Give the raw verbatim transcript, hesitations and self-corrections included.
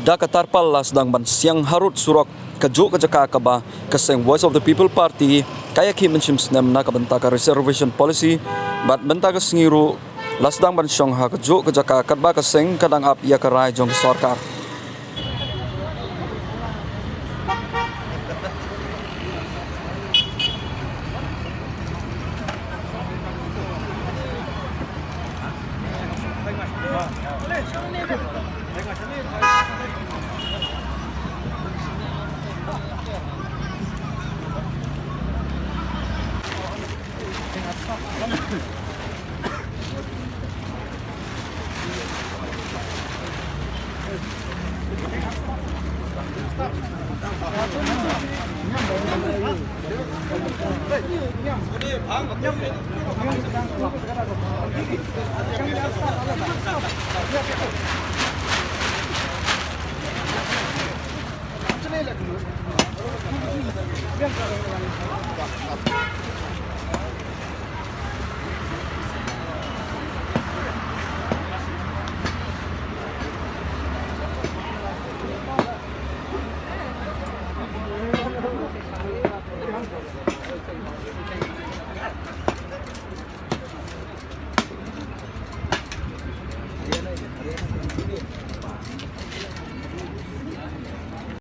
Da ka tarpal la sdang ban siang harud surok kajuh ka jaka kaba ka seng Voice of the People Party ka ïakhih mynshem snem na ka bynta ka reservation policy, bad mynta ka sngi ruh la sdang ban shong ha kajuh ka jaka katba ka seng ka dang ap ïa ka rai jong ka sorkar.